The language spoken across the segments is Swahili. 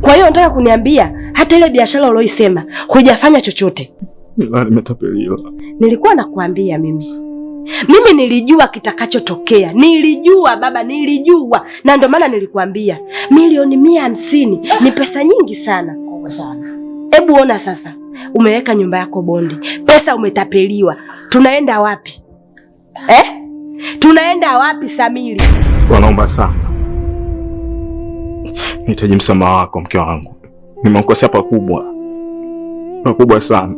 Kwa hiyo nataka kuniambia hata ile biashara uloisema hujafanya chochote. Ila nimetapeliwa. Nilikuwa nakuambia mimi. Mimi nilijua kitakachotokea. Nilijua baba, nilijua. Na ndio maana nilikuambia milioni 150 ni pesa nyingi sana. Kubwa sana. Hebu ona sasa, umeweka nyumba yako bondi, pesa umetapeliwa. Tunaenda wapi? Eh? Tunaenda wapi Samiri? Wanaomba sana. Nahitaji msamaha wako mke wangu. Nimekosea pakubwa. Pakubwa sana.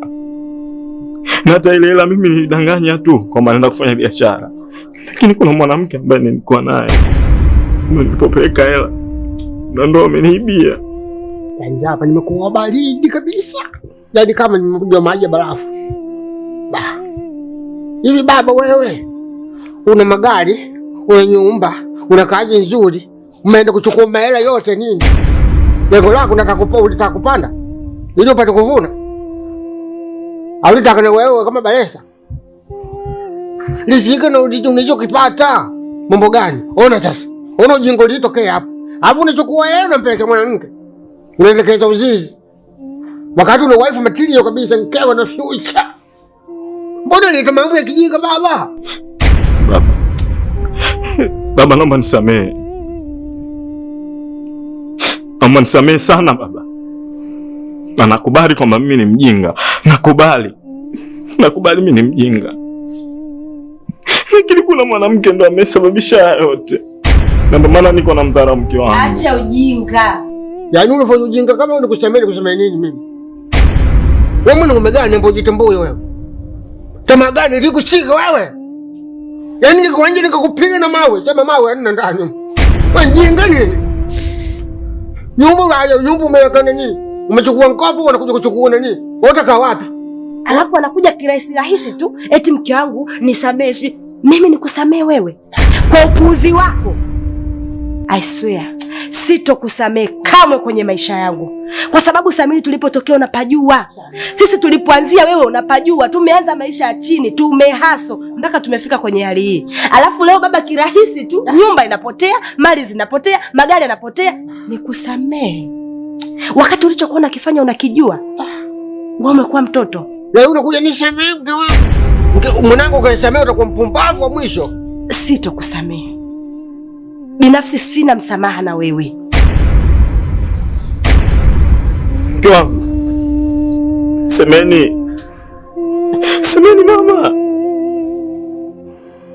Na hata ile hela mimi nilidanganya tu kwamba naenda kufanya biashara. Lakini kuna mwanamke ambaye nilikuwa naye. Ndio nilipopeleka hela. Na ndo ameniibia. Yaani hapa nimekuwa baridi kabisa. Yaani kama nimekunywa maji ya barafu. Bah. Hivi baba wewe una magari, una nyumba, una kazi nzuri, umeenda kuchukua mahela yote nini? Lengo lako unataka kupanda ili upate kuvuna. Au unataka na wewe kama Balesa? Riziki na ulichokipata. Mambo gani? Ona sasa. Ona ujinga ulitokea hapo. Alafu unachukua hela unampeleka mwanamke. Unaelekeza uzizi. Wakati una wife material kabisa, mkewe na future. Mbona leta mambo ya kijinga baba? Baba. Baba, naomba nisamehe. Naomba nisamehe sana baba. Na nakubali kwamba mimi ni mjinga. Nakubali. Nakubali mimi ni mjinga. Lakini kuna mwanamke ndo amesababisha haya yote. Na ndio maana niko na mdharau mke wangu. Acha ujinga. Yaani unafanya ujinga kama unikusamehe, nikusamehe nini mimi? Wewe mwanaume gani ambaye hujitambui wewe? Tamaa gani ilikushika wewe? Yaani niko nje nikakupiga na mawe, sema mawe yanina ndani. Wewe mjinga nini? Nyumba wewe, nyumba umeweka nini? Umechukua mkopo unakuja kuchukua nini? Wewe utakaa wapi? Alafu anakuja kirahisi rahisi tu eti mke wangu nisamehe. Sijui mimi nikusamehe wewe kwa upuuzi wako? I swear sitokusamehe kamwe kwenye maisha yangu, kwa sababu Samiri, tulipotokea unapajua, sisi tulipoanzia wewe unapajua. Tumeanza maisha ya chini, tumehaso mpaka tumefika kwenye hali hii, alafu leo baba kirahisi tu nyumba inapotea, mali zinapotea, magari yanapotea. Nikusamehe wakati ulichokuwa unakifanya unakijua? Wewe umekuwa mtoto. Leo unakuja nisamehe mke wangu. Mwanangu ukanisamehe utakuwa mpumbavu wa mwisho. Sitokusamehe. Binafsi sina msamaha na wewe. Mke wangu. Semeni. Semeni mama.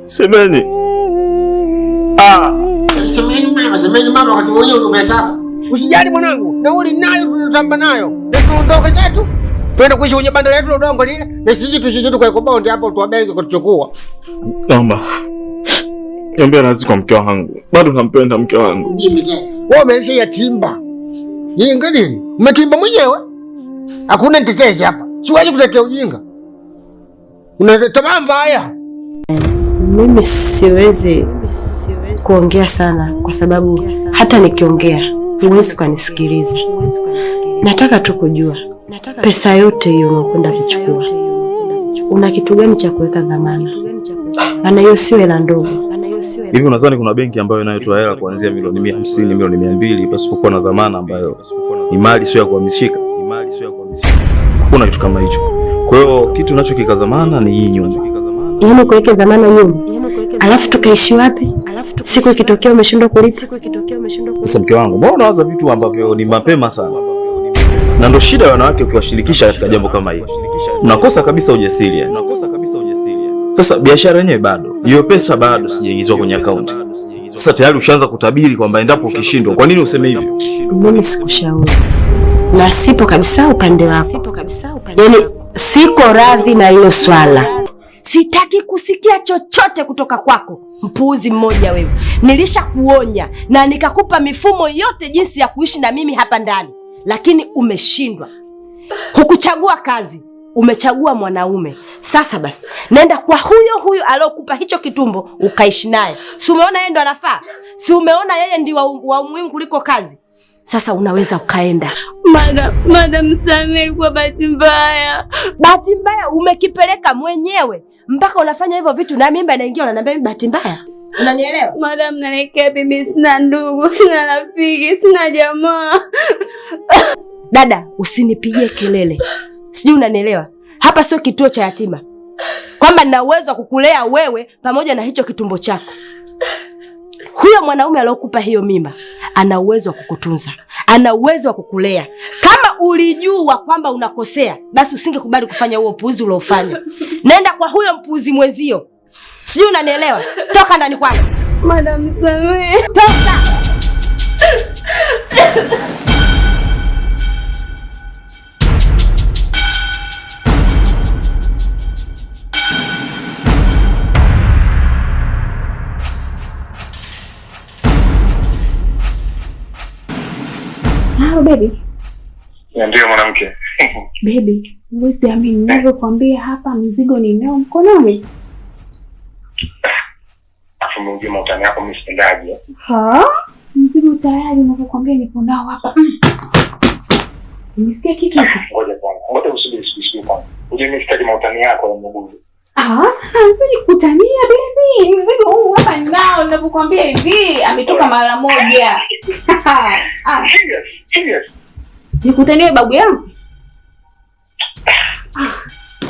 Semeni. Ah. Semeni mama, semeni mama wakati mwenyewe umetaka. Usijali mwanangu, nauli nayo tunatamba nayo. Na tuondoke zetu. Twende kuishi kwenye banda letu la udongo lile. Na sisi tusije tukae kwa bonde hapo tu benki kutuchukua. Naomba. Niombe radhi kwa mke wangu. Bado nampenda mke wangu. Mimi tena. Wewe umeisha ya timba. Jinga nini? Umetimba mwenyewe. Hakuna mtetezi hapa. Siwezi kutetea ujinga. Una tamaa mbaya. Mimi siwezi kuongea sana kwa sababu hata nikiongea huwezi ukanisikiliza. Nataka tu kujua pesa yote hiyo unakwenda kuchukua, una kitu gani cha kuweka dhamana? Maana hiyo sio hela ndogo. Hivi unadhani kuna benki ambayo inayotoa hela kuanzia milioni 150, milioni 200 pasipokuwa na dhamana ambayo ni mali sio ya kuhamishika? Hakuna kitu kama hicho. Kwa hiyo kitu unachokikazamana ni hii nyumba. Yaani kuweke dhamana nyumba, alafu tukaishi wapi? Siku ikitokea umeshindwa kulipa. Sasa mke wangu, mbona unawaza vitu ambavyo ni mapema sana? Na ndo shida ya wanawake ukiwashirikisha katika jambo kama hili. Unakosa kabisa ujasiri yani. Sasa biashara yenyewe bado, hiyo pesa bado sijaingizwa kwenye akaunti. Sasa tayari ushaanza kutabiri kwamba endapo ukishindwa, kwa nini useme hivyo? Mimi sikushauri na sipo kabisa upande wako, yaani siko radhi na hilo swala. Sitaki kusikia chochote kutoka kwako, mpuuzi mmoja wewe. Nilishakuonya na nikakupa mifumo yote jinsi ya kuishi na mimi hapa ndani, lakini umeshindwa. Hukuchagua kazi, umechagua mwanaume. Sasa basi, nenda kwa huyo huyo aliokupa hicho kitumbo ukaishi naye. Si umeona yeye ndo anafaa? Si umeona yeye ndi wa umuhimu kuliko kazi? Sasa unaweza ukaenda. Madam, madam samehe, ilikuwa bahati mbaya. Bahati mbaya umekipeleka mwenyewe mpaka unafanya hivyo vitu na mimba inaingia, unaniambia mimi bahati mbaya? Unanielewa? Madam, naelekea mimi sina ndugu, sina rafiki, sina jamaa. Dada, usinipigie kelele. Sijui unanielewa? Hapa sio kituo cha yatima. Kwamba nina uwezo wa kukulea wewe pamoja na hicho kitumbo chako. Huyo mwanaume aliyokupa hiyo mimba ana uwezo wa kukutunza, ana uwezo wa kukulea. Kama ulijua kwamba unakosea, basi usingekubali kufanya huo upuuzi uliofanya. Nenda kwa huyo mpuuzi mwezio. Sijui unanielewa? Toka ndani kwangu. Madam Samia. Toka. Halo baby. Ndio mwanamke. Baby, huwezi amini ninavyokuambia hapa, mzigo ninao mkononi. Afu mrudie mautani yako mimi sipendaje. Ha? Mzigo tayari ninavyokuambia nipo nao hapa. Nimesikia kitu hapo. Ngoja kwanza. Ngoja usubiri subiri kwanza. Uje mimi sitaki mautani yako ya mgugu. Ah, sasa nzidi kutania baby. Mzigo huu hapa ninao ninavyokuambia hivi, ametoka mara moja. Serious, serious. Nikutanie babu yangu?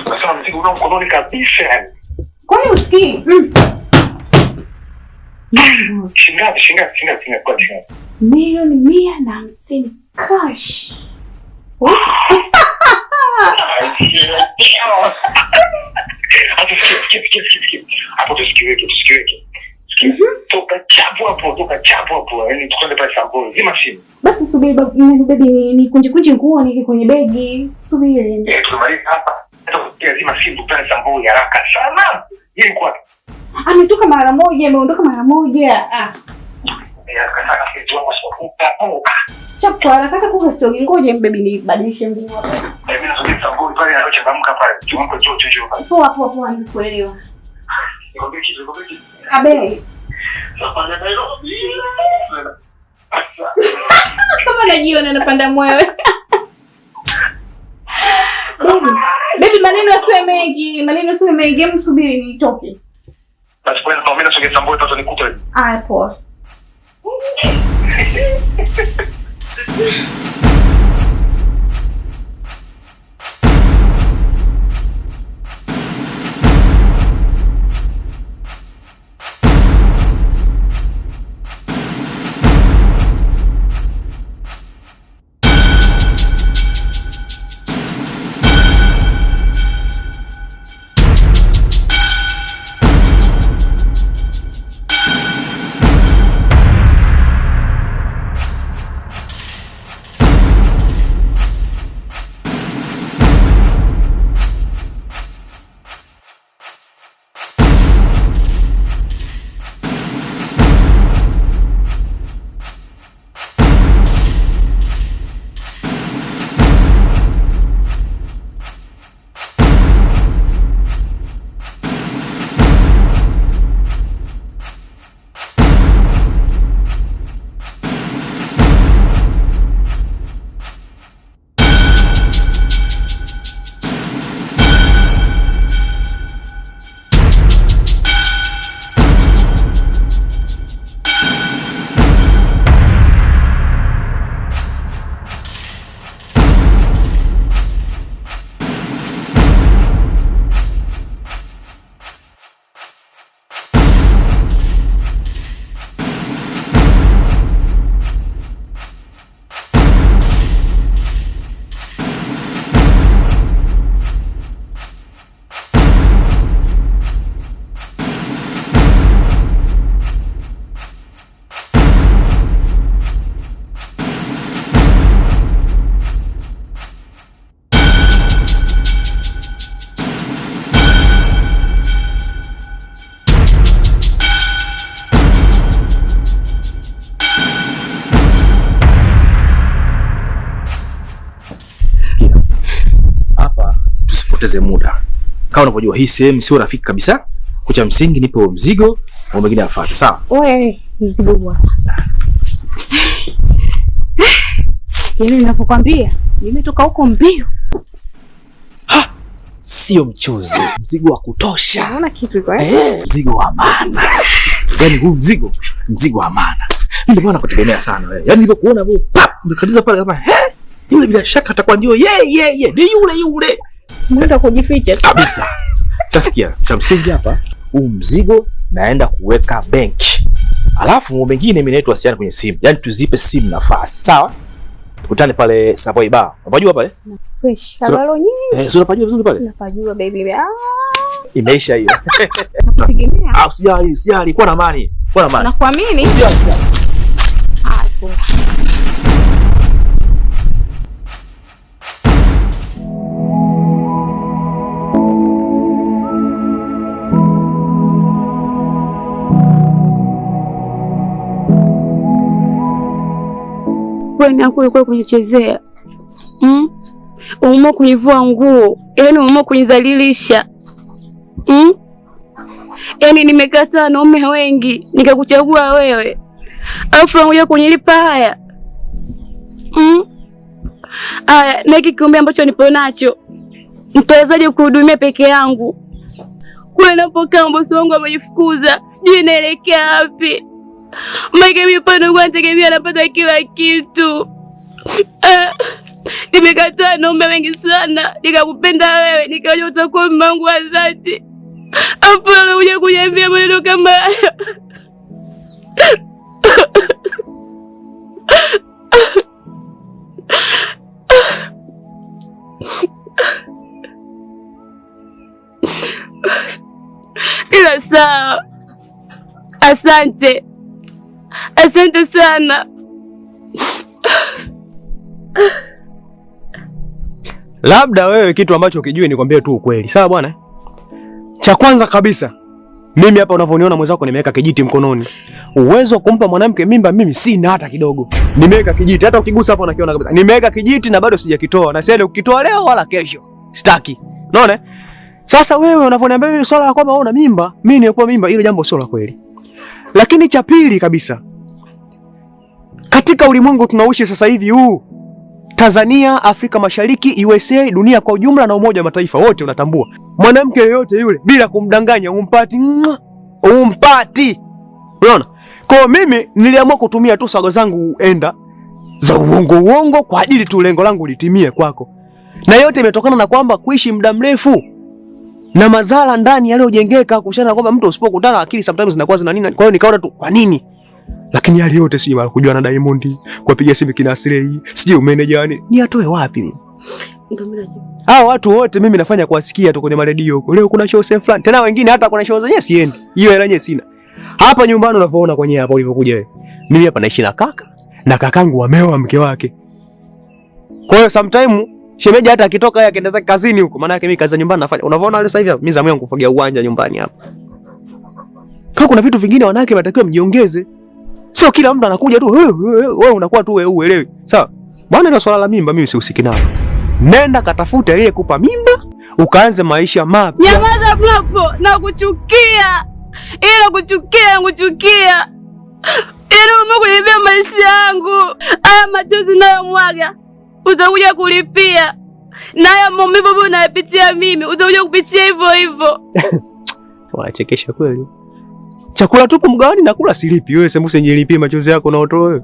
Unasema mzigo unao mkononi kabisa yani. Kwani usikii? Shingapi kwa shingapi? 150,000,000 cash. Sikia. Hapo tusikiweke. Toka chapu hapo. Yaani tukwende pale Samburu. Zima simu. Basi subiri baby, ni kunje nguo niki kwenye begi. Subiri. Tumaliza hapa. Toka zima simu pale Samburu haraka sana. Yeye yuko wapi? Ametoka mara moja, ameondoka mara moja. Chapu haraka kuka sio ngoja baby nibadilishe nguo hapa. Mimi nasubiri Samburu pale anachochangamka pale. Chunga choo pale. Poa nikuelewa. Nikwambie kitu. Abe. Safari Nairobi. Kama najiona napanda mwewe. Baby, maneno yasiwe mengi, hebu subiri nitoke. Basi kwa nini mimi nasogea Samburu tatu nikute. Ah, poa. Tusipoteze muda. Kama unavyojua hii sehemu sio rafiki kabisa. Kucha msingi nipe huo mzigo, mambo mengine yafuate, sawa? Wewe mzigo bwana. Yaani ninapokuambia nimetoka huko mbio. Ha! Sio mchuzi. Mzigo wa kutosha. Unaona kitu iko eh? Mzigo wa maana. Yaani huu mzigo wa maana. Mimi ndio maana nakutegemea sana wewe. Yaani nilipokuona wewe pap, nikatiza pale kama he. Yule bila shaka atakuwa ndio yeye, ni yule yule. Mwenda kujificha kabisa. Sasa sikia, cha msingi hapa, huu mzigo naenda kuweka benki. Alafu mambo mengine mimi naitwa wasiana kwenye simu. Yaani tuzipe simu nafasi, sawa? Tukutane pale Savoy Bar. Unajua pale? Fresh. Kabalo nyingi. Sio unapajua vizuri pale? Napajua baby. Ah. Imeisha hiyo. Nakutegemea. Ah, usijali, usijali, kuwa na amani. Kuwa na amani. Nakuamini. Usijali. Ah, poa. Wewe yako ulikuwa kunichezea. Umeamua kunivua nguo. Yaani umeamua kunizalilisha. Yaani nimekataa wanaume wengi, nikakuchagua wewe. Alafu unakuja kunilipa haya. Aya, na hiki kiumbe ambacho nipo nacho nitawezaje kuhudumia peke yangu? Kule napokaa bosi wangu amenifukuza, sijui naelekea wapi. Maana mimi pale nilikuwa nategemea napata kila kitu. Nimekataa wanaume wengi sana, nikakupenda wewe, nikaja utakuwa mume wangu wa dhati. Afu unakuja kuniambia maneno kama hayo. Ila sawa. Asante. Asante sana. Labda wewe kitu ambacho ukijue nikwambie tu ukweli. Sawa bwana? Cha kwanza kabisa, mimi hapa unavyoniona mwenzako nimeweka kijiti mkononi. Uwezo wa kumpa mwanamke mimba mimi sina hata kidogo. Nimeweka kijiti, hata ukigusa hapo unakiona kabisa. Nimeweka kijiti na bado sijakitoa. Na siende kukitoa leo wala kesho. Sitaki. Unaona? Sasa wewe unavyoniambia mimi swala la kwamba wewe una mimba, mimi nimekuwa mimba, hilo jambo sio la kweli. Lakini cha pili kabisa, katika ulimwengu tunaishi sasa hivi huu, Tanzania, Afrika Mashariki, USA, dunia kwa ujumla na Umoja wa Mataifa wote unatambua, mwanamke yoyote yule bila kumdanganya umpati, umpati. Unaona? Kwa mimi niliamua kutumia tu sago zangu enda za uongo uongo kwa ajili tu lengo langu litimie kwako. Na yote imetokana na kwamba kuishi muda mrefu na madhara ndani yaliyojengeka kuhusiana na kwamba mtu usipokutana akili sometimes zinakuwa zina nini. Kwa hiyo nikaona tu kwa nini? Lakini hali yote sijui mara kujua na Diamond, kupiga simu kina Aslay, sijui manager yani. Ni atoe wapi mimi? Hao watu wote mimi nafanya kuwasikia tu kwenye maredio huko. Leo kuna show sehemu fulani. Tena wengine hata kuna show zenyewe siendi. Hiyo hela yenyewe sina. Hapa nyumbani unavyoona kwenye hapa ulivyokuja wewe. Mimi hapa naishi na kaka na kakangu ameoa mke wake. Kwa hiyo sometime shemeji hata akitoka yeye akaenda zake kazini huko, maana yake mimi kazi za nyumbani nafanya. Unavyoona leo sasa hivi mimi zamu yangu kufagia uwanja nyumbani hapa. Kama kuna vitu vingine wanawake wanatakiwa mjiongeze. Sio kila mtu anakuja tu wewe unakuwa tu wewe uelewi. Sawa? Bwana, ndio swala la mimba mimi sihusiki nalo. Nenda katafute aliyekupa mimba ukaanze maisha mapya. Nyamaza hapo, nakuchukia. Ila kuchukia, nakuchukia. Ila umekulipia maisha yangu. Haya machozi nayo mwaga utakuja kulipia. Nayo maumivu ambayo unayapitia mimi utakuja kupitia hivyo hivyo. Wachekesha kweli. Chakula tupu mgawani nakula silipi. Wewe sema usinilipie machozi yako na utoe wewe.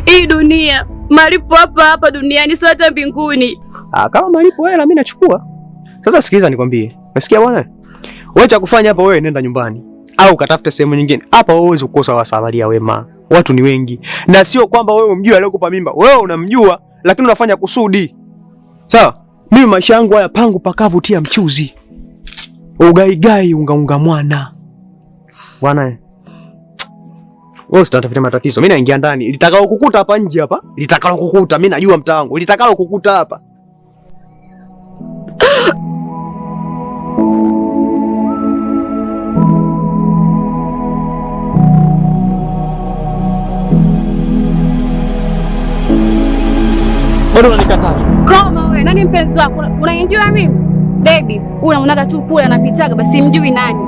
Hii dunia malipo hapa hapa duniani sio hata mbinguni. Ah, kama malipo hela mimi nachukua. Sasa sikiliza nikwambie. Unasikia bwana? Wewe cha kufanya hapa wewe nenda nyumbani au katafute sehemu nyingine. Hapa wewe huwezi kukosa wasamaria wema. Watu ni wengi. Na sio kwamba wewe umjui aliyokupa mimba. Wewe unamjua lakini unafanya kusudi. Sawa? Mimi maisha yangu haya pangu pakavu tia mchuzi. Ugaigai unga unga mwana. Bwana, wewe usitafute matatizo. Mimi naingia ndani. Litakalo kukuta hapa nje hapa. Litakalo kukuta. Mimi najua mtaa wangu. Litakalo kukuta hapa. Bado unanikataa tu. Koma wewe, nani mpenzi wako? Unanijua mimi? Baby, unaonaga tu kule anapitaga basi simjui nani.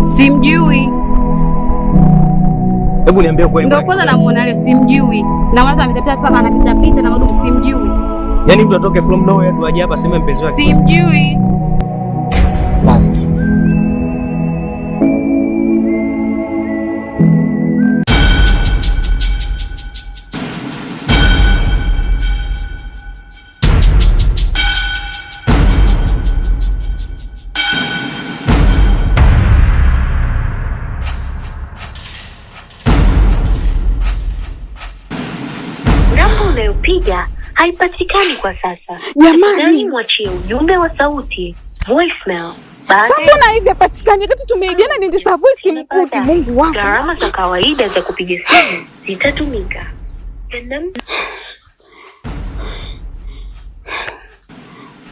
Simjui. Hebu niambie kweli. Ndio kwanza namuona leo simjui. Na watu amepita papa anapita pita na madumu simjui. Yaani mtu atoke from nowhere tu aje hapa aseme mpenzi wake. Simjui. Basi. unayopiga haipatikani kwa sasa. Jamani. Tafadhali mwachie ujumbe wa sauti voicemail. Sasa mbona hivi hapatikani wakati tumeidiana niende Savoy simkuti? Mungu wangu. Gharama za kawaida za kupiga simu zitatumika. The number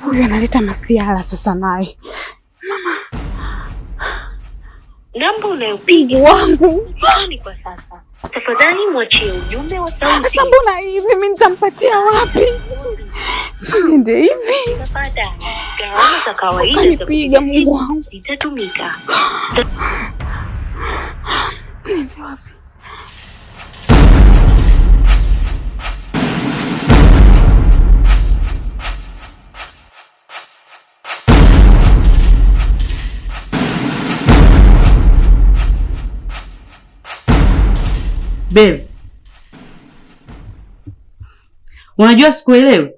Huyu analeta masiala sasa naye. Namba unayopiga wangu haipatikani kwa sasa. Tafadhali mwachie ujumbe wa sauti. Sasa mbona hivi mimi nitampatia wapi? Siende hivi. Baadaye, gharama za kawaida za Kanipiga kupiga Mungu simu wangu. zitatumika. Niende wapi? Babe, unajua sikuelewi.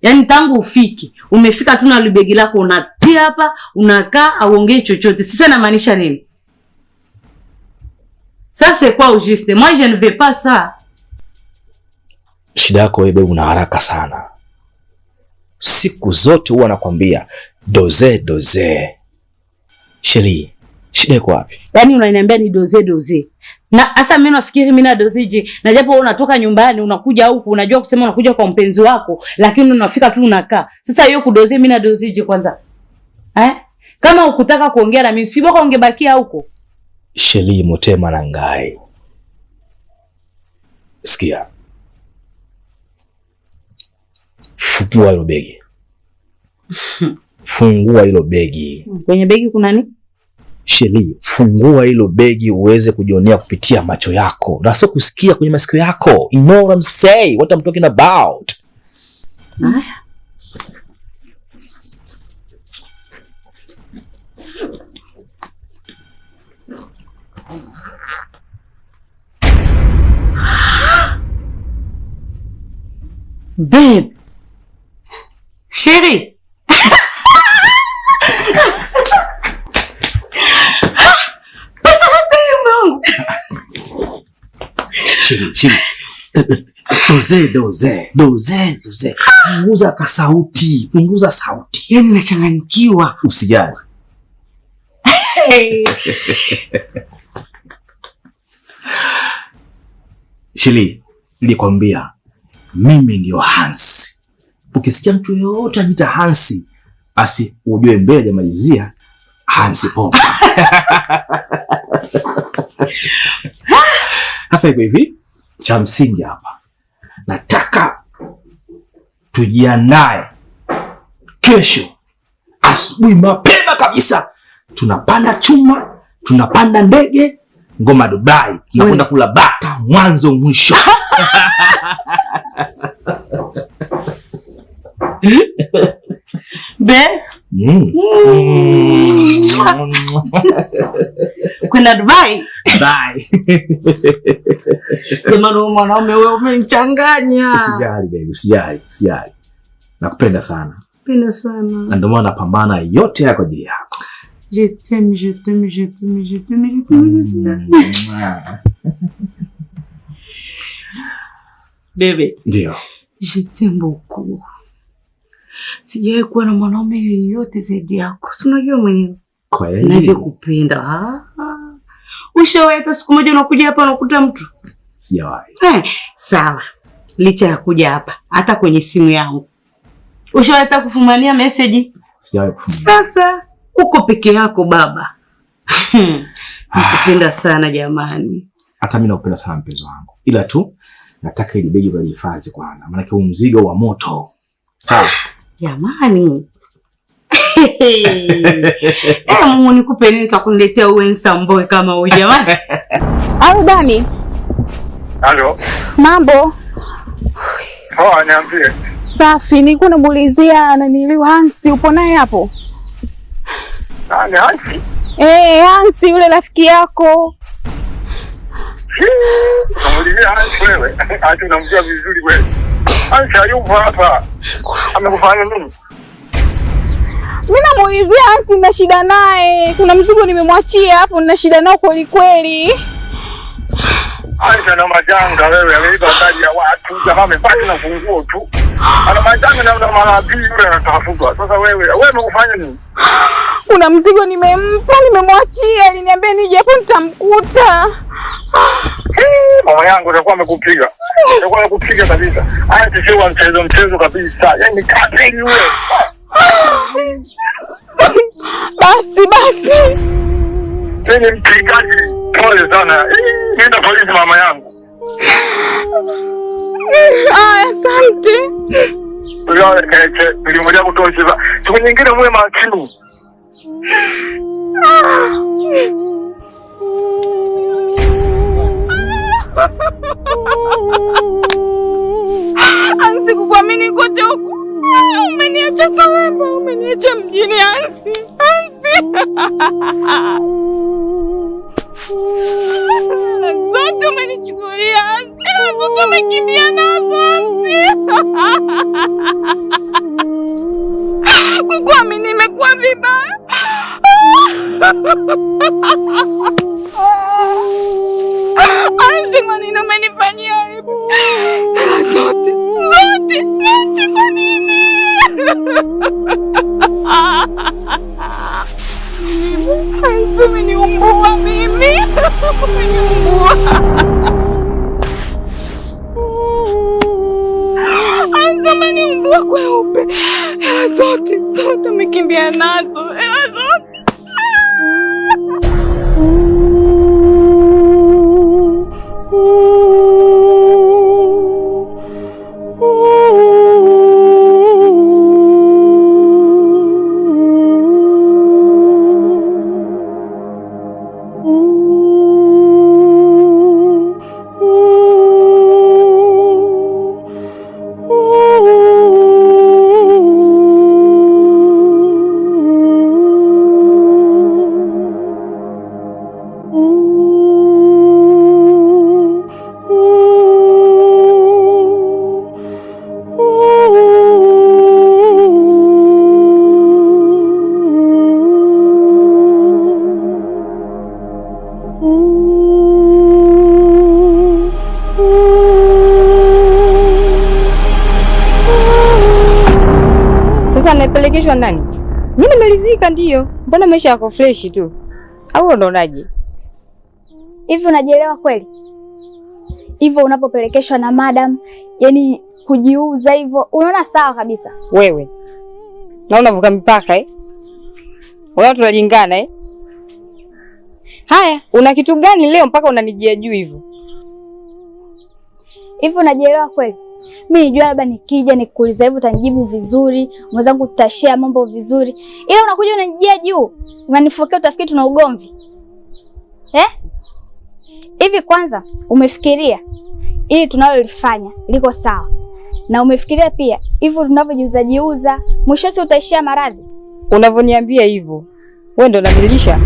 Yaani tangu ufike, umefika tu na libegi lako unatia hapa, unakaa auongei chochote. Sasa namaanisha nini? Ça c'est quoi au juste? Moi je ne veux pas ça. Shida yako wewe babe, una haraka sana. Siku zote huwa nakwambia doze doze. Sheli, shida iko wapi? Yaani unaniambia ni doze doze. Na sasa mimi nafikiri mimi na doze je? Na japo wewe unatoka nyumbani unakuja huku unajua kusema unakuja kwa mpenzi wako, lakini unafika tu unakaa. Sasa hiyo kudoze mimi na doze je kwanza? Eh? Kama ukutaka kuongea na mimi si bora ungebakia huko. Sheli motema na ngai. Sikia. Fungua hilo begi. Fungua hilo begi. Kwenye begi kuna nini? Sheli, fungua hilo begi uweze kujionea kupitia macho yako na sio kusikia kwenye masikio yako. You know what I'm saying, what I'm talking about. Haya. Babe. Chérie. Pesa wapi Mungu? Sheli, Sheli. Doze, doze, doze, doze. Punguza kasauti, punguza sauti. Yaani nachanganyikiwa. Usijali. Hey. Sheli, nilikwambia mimi ndio Hansi. Ukisikia mtu yoyote anajiita Hansi, basi ujue mbele hajamalizia Hansi Popa. Sasa iko hivi, cha msingi hapa nataka tujiandae kesho asubuhi mapema kabisa, tunapanda chuma, tunapanda ndege ngoma Dubai, tunakwenda kula bata mwanzo mwisho. Be. Kwenda Dubai. Bye. Jamani, huyu mwanaume wewe umenichanganya. Usijali baby, usijali, usijali. Nakupenda sana. Penda sana. Na ndio maana napambana yote haya kwa ajili yako. Je t'aime, je t'aime, je t'aime, je t'aime, je t'aime, je t'aime. Bebe. Ndio. Je t'aime beaucoup. Sijawahi kuwa na mwanaume yeyote zaidi yako. Si unajua mwenyewe. Kweli. Navyokupenda. Ah. Ushawahi hata siku moja unakuja hapa unakuta mtu? Sijawahi. Sawa. Licha ya kuja hapa, hata kwenye simu yangu. Ushawahi hata kufumania message? Sijawahi kufumania. Sasa uko peke yako baba. Nakupenda sana jamani. Hata mimi nakupenda sana mpenzi wangu. Ila tu nataka ile begi walihifadhi kwanza. Maana kwa mzigo wa moto. Sawa. Jamani. Mungu nikupe nini kakuniletea uwe nsamboe kama huyu jamani. Au Dani? Halo. Mambo? Poa, niambie. Safi, nilikuwa namuulizia naniliwa Hansi, upo naye hapo? Nani Hansi? Hansi yule rafiki yako. Unamuulizia Hansi wewe? Hansi unamjua vizuri wewe. Hansi hayupo hapa. Amekufanya nini? Mimi namuulizia Hansi, nina shida naye. Kuna mzigo nimemwachia hapo, nina shida nao kweli kweli. Aisha na majanga wewe, ameiba gari ya watu, jamaa amebaki na funguo tu. Ana majanga na mara pili yule anatafutwa. Sasa wewe, wewe umekufanya nini? Kuna mzigo nimempa, nimemwachia, aliniambia nije hapo nitamkuta. Mama yangu atakuwa amekupiga. Atakuwa amekupiga kabisa. Haya sio mchezo kabisa. Yaani kateni yule. Basi basi. Mimi mpigaji pole sana. Nenda polisi mama yangu. Asante. Leo kaje nilimoja kutoa. Siku nyingine muwe makini. Ansi, kukuamini kote huku. Umeniacha salama, umeniacha mjini Ansi. Ansi. Zote umenichukulia Ansi. Zote umekimbia nazo Ansi. Kukuamini imekuwa vibaya. Ansi, kwa nini umenifanyia hivi? Zote, zote, zote kwa nini? Ansi, umeniumbua mimi. Umeniumbua. Ansi, umeniumbua kweupe. Hela zote, zote umekimbia nazo. Hela zote. Sasa napelekeshwa nani? Mimi nimelizika ndio. Mbona maisha yako fresh tu? Au unaonaje? Hivi unajielewa kweli? Hivyo unapopelekeshwa na madam, yani kujiuza hivyo, unaona sawa kabisa? Wewe. Naona vuka mipaka eh? Wewe tunalingana eh? Haya, una kitu gani leo mpaka unanijia juu hivyo? Hivi unajielewa kweli? Mimi nijua labda nikija nikuuliza hivyo utanijibu vizuri, mwenzangu tutashare mambo vizuri. Ila unakuja unanijia juu, unanifokea utafikiri tuna ugomvi. Eh? Hivi kwanza umefikiria ili tunalolifanya liko sawa? Na umefikiria pia hivyo tunavyojiuza jiuza, mwisho si utaishia maradhi? Unavoniambia hivyo, wewe ndo unanilisha.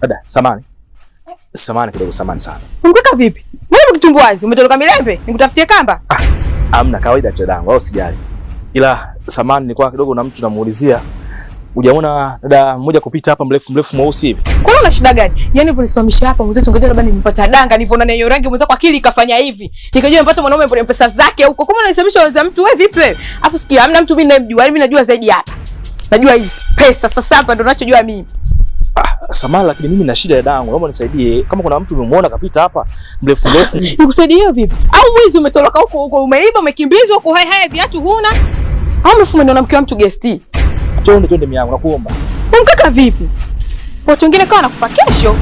Dada, samahani. Samahani kidogo, samahani sana. Ungeka vipi? Mbona ukitumbuazi? Umetoroka Milembe? Nikutafutie kamba? Ah, hamna, kawaida dadangu, au sijali. Ila samahani nilikuwa kidogo na mtu namuulizia. Hujaona dada mmoja kupita hapa mrefu mrefu mweusi hivi? Kwa nini una shida gani? Yaani ulisimamisha hapa mwenzetu, ungejua labda nimpata danga nilivyoona na hiyo rangi mwenzako akili ikafanya hivi. Nikajua nimepata mwanaume mwenye pesa zake huko. Kama unanisimamisha wenza mtu wewe vipi wewe? Afu sikia, hamna mtu mimi ninayemjua. Yaani mimi najua zaidi hapa. Najua hizi pesa sasa hapa ndo ninachojua mimi. Ah, samahani lakini mimi na shida dadangu. Naomba nisaidie. Kama kuna mtu umemuona kapita hapa mrefu mrefu. Nikusaidie vipi? Au mwizi umetoroka huko huko, umeiba, umekimbizwa huko, hai hai viatu huna. Au mrefu umeona mke wa mtu guest. Twende twende miangu, nakuomba. Umkaka vipi? Watu wengine kawa nakufa kesho.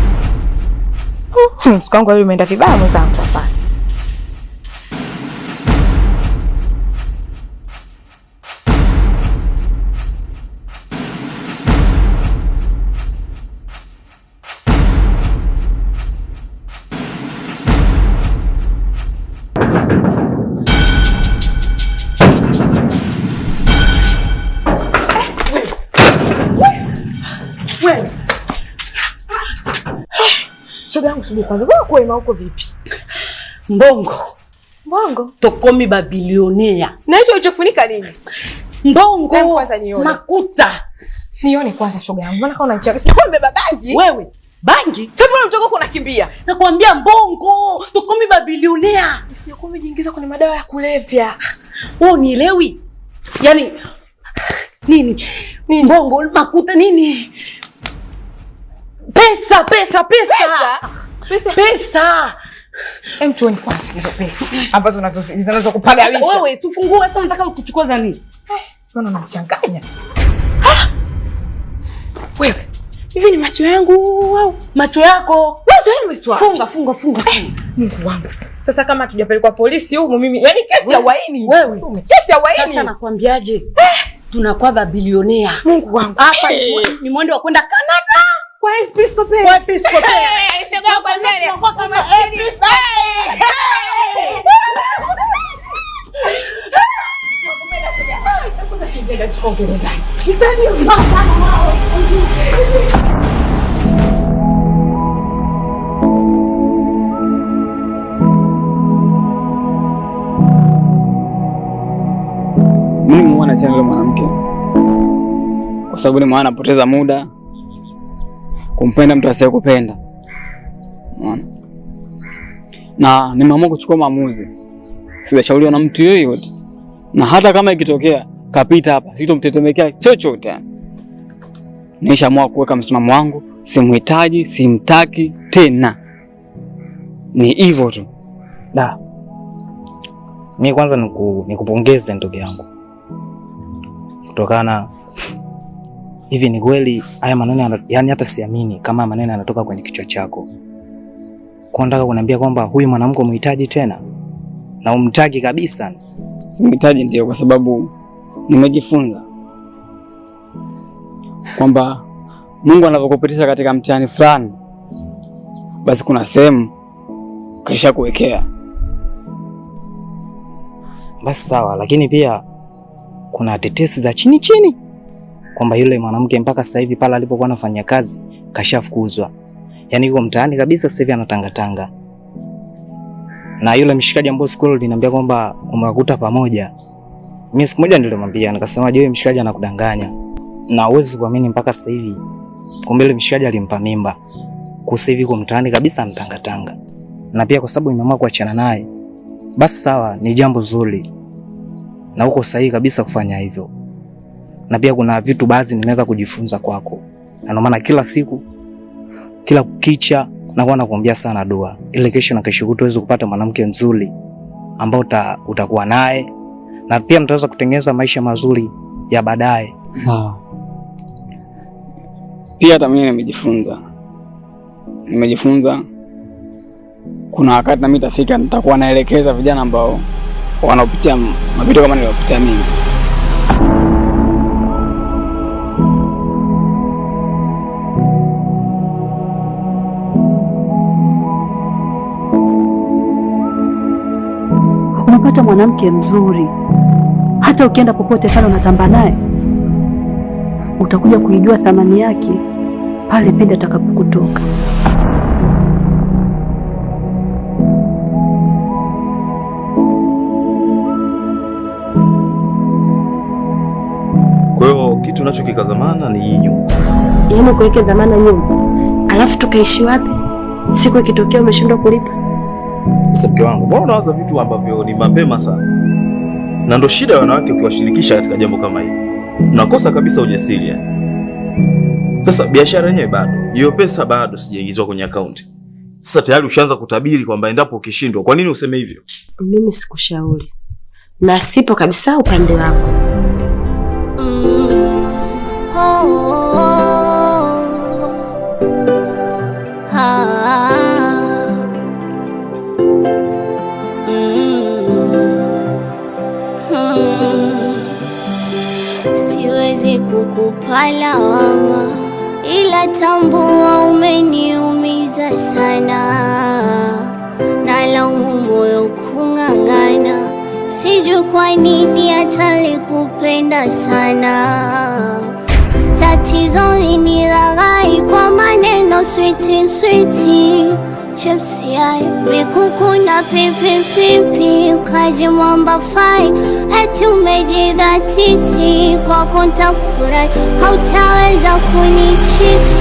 Siku yangu leo imeenda vibaya mwenzangu hapa. Shoga yangu subiri kwanza. Wewe kwema huko vipi? Mbongo. Mbongo. Tokomi ba bilionea. Na hicho ulichofunika nini? Mbongo. Kwanza nione. Makuta. Nione kwanza shoga yangu. Mbona kama unanicheka? Sikuwa nimebeba bangi. Wewe, bangi? Sasa mbona mtoka huko unakimbia? Nakwambia mbongo, tokomi ba bilionea. Sikuwa umejiingiza kwenye madawa ya kulevya. Wewe unielewi? Yaani nini? Nini? Mbongo, makuta nini? Pesa, pesa, pesa. Pesa. Pesa. Hem, tuone kwanza hizo pesa ambazo zinazokupagawisha. Wewe tufungue sasa, unataka kuchukua za nini? Mbona unanichanganya? Ah! Wewe, hivi ni macho yangu au macho yako? Wewe wewe funga funga funga. Mungu wangu. Sasa kama hatujapelekwa polisi huko mimi, yaani kesi ya uhaini. Wewe, kesi ya uhaini. Sasa nakwambiaje? Tunakuwa babilionea. Mungu wangu. Hapa ni mwendo wa kwenda Canada. Kwa Episcopal. Kwa Episcopal. Shoga kwa mbele. Kwa Episcopal. Mimi nimeona chana mwanamke kwa sababu ni maana napoteza muda kumpenda mtu asiyekupenda. Unaona? Na nimeamua kuchukua maamuzi. Sijashauriwa na mtu yeyote. Na hata kama ikitokea kapita hapa, sitomtetemekea chochote. Nishaamua kuweka msimamo wangu, simhitaji, simtaki tena. Ni hivyo tu. Da. Mimi kwanza nikupongeze ndugu yangu. Kutokana hivi ni kweli haya maneno, yani hata siamini kama maneno yanatoka kwenye kichwa chako. Kwa nataka kuniambia kwamba huyu mwanamke umhitaji tena na umtaki kabisa? Simhitaji ndio, kwa sababu nimejifunza kwamba Mungu anapokupitisha katika mtihani fulani, basi kuna sehemu kaisha kuwekea. Basi sawa, lakini pia kuna tetesi za chini chini kwamba yule mwanamke mpaka sasa hivi pale alipokuwa anafanya kazi kashafukuzwa. Yaani yuko mtaani kabisa sasa hivi anatangatanga. Na yule mshikaji ambaye siku ile aliniambia kwamba umewakuta pamoja, mimi siku moja nilimwambia nikasema, je, yule mshikaji anakudanganya na huwezi kuamini mpaka sasa hivi kumbe yule mshikaji alimpa mimba. Kwa sasa hivi yuko mtaani kabisa anatangatanga. Na pia kwa sababu nimeamua kuachana naye, basi sawa, ni jambo zuri na uko sahihi kabisa kufanya hivyo. Na pia kuna vitu baadhi nimeweza kujifunza kwako. Na ndio maana kila siku kila kukicha nakuwa nakuombea sana dua ile kesho na kesho kutwa uweze kupata mwanamke mzuri ambao utakuwa naye na pia mtaweza kutengeneza maisha mazuri ya baadaye. Sawa. Pia hata mimi nimejifunza kuna wakati na mimi nitafika nitakuwa naelekeza vijana ambao wanaopitia mapito kama niliyopitia mimi. Umepata mwanamke mzuri, hata ukienda popote pale unatamba naye, utakuja kuijua thamani yake pale pindi atakapokutoka. Kwa hiyo kitu unachokikazamana ni hii nyumba. Yaani kuweke dhamana nyumba, alafu tukaishi wapi siku ikitokea umeshindwa kulipa? Sasa mke wangu, mbona unawaza vitu ambavyo ni mapema sana? Na ndo shida ya wanawake ukiwashirikisha katika jambo kama hili. Mnakosa kabisa ujasiri yani. Sasa biashara yenyewe bado, hiyo pesa bado sijaingizwa kwenye akaunti. Sasa tayari ushaanza kutabiri kwamba endapo ukishindwa. Kwa nini useme hivyo? Mimi sikushauri na sipo kabisa upande wako. Siwezi kukupa lawama, ila tambua umeniumiza sana. Nalaumu moyo kung'ang'ana, sijui kwa nini atalikupenda sana. Tatizo ni laghai kwa maneno sweet sweet, chips yai vikuku na pipi pipi, ukajimwamba fai eti umejidhatiti, kwako ntafurahi, hautaweza kunichiti.